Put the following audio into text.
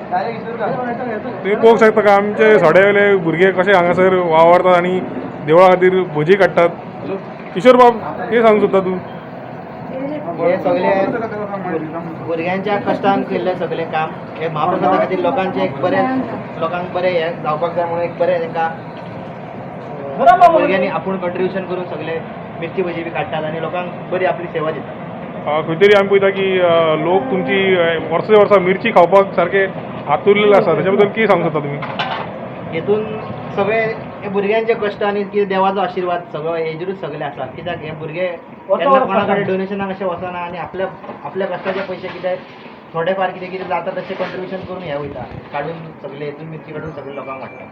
तुम्ही पळोवंक शकता का आमचे सड्यावेले भुरगे कशे हांगासर वावरतात आनी देवळा खातीर भजी काडटात. किशोर बाब, कितें सांगूंक सोदता तूं? हे सगळे भुरग्यांच्या कश्टान केल्लें सगळें काम हे महाप्रसादा खातीर लोकांचें एक बरें, लोकांक बरें हें जावपाक जाय म्हणून एक बरें तांकां भुरग्यांनी आपूण कंट्रिब्युशन करून सगळे मिरची भजी बी काडटात आनी लोकांक बरी आपली सेवा दितात. खंय तरी आमी पळयता की लोक तुमची वर्सा वर्सा मिरची खावपाक सारके आतुरलेले आसा. त्याच्या बद्दल कितें सांगूंक सोदता तुमी? हेतून सगळे हे भुरग्यांचे कश्ट आनी कितें देवाचो आशिर्वाद सगळो हेजेरूच सगळे आसा, कित्याक हे भुरगे केन्ना कोणा कडेन डोनेशनाक अशें वचना आनी आपल्या आपल्या कश्टाचे पयशे कितें थोडे फार कितें कितें जाता तशें कंट्रिब्युशन करून हे वयता काडून, सगळे हेतून मिरची काडून सगळे लोकांक वाडटा.